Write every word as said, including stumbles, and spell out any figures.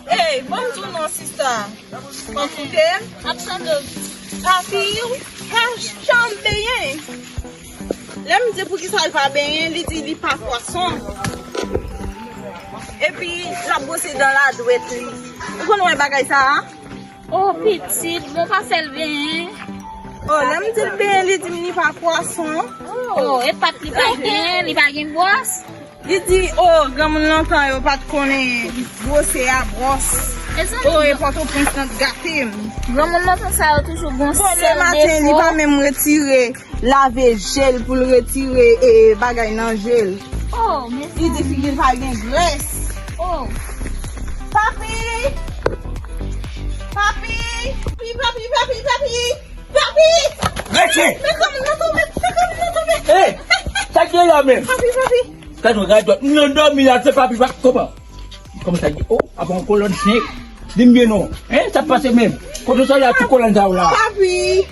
Ey, ban m di w non, sista. Mwen koute m. Ap tande w. Papi, ou pa janm benyen. Lè m di pou ki sa l pa benyen, li di li pa pwason. Epi, l ap bwose dan ladwèt li. Ou konn wè bagay sa a? Oh, pitit, bon pa fè l benyen. Oh, lè m di l benyen, li di m li pa pwason. Oh, e pat li pa gen, li pa gen bwòs. Li di, oh, granmoun lontan yo pa t konnen bwose a bwòs. Oh, e Pòtoprens nan t gate m. Granmoun lontan sa yo toujou gon sèl defo. Bon, lè maten, li pa menm retire lave je l pou l retire e bagay nan je l. Oh, men li di figi l pa gen grès. Oh. Papi! Papi! Papi, papi, papi, papi! Papi! Rete! Men kòm nan tonbe, men kòm nan tonbe. Hey! Sa k gen la menm? Papi, papi! Gad mwen, gad dòt. M nan dòmi la, se papi, pa, kòman? Kòman sa di? Oh, apa yon kolòn chen. Di m byen non. Hein, sa pase menm? Kote w sòti a tout kolòn sa yo la? Papi!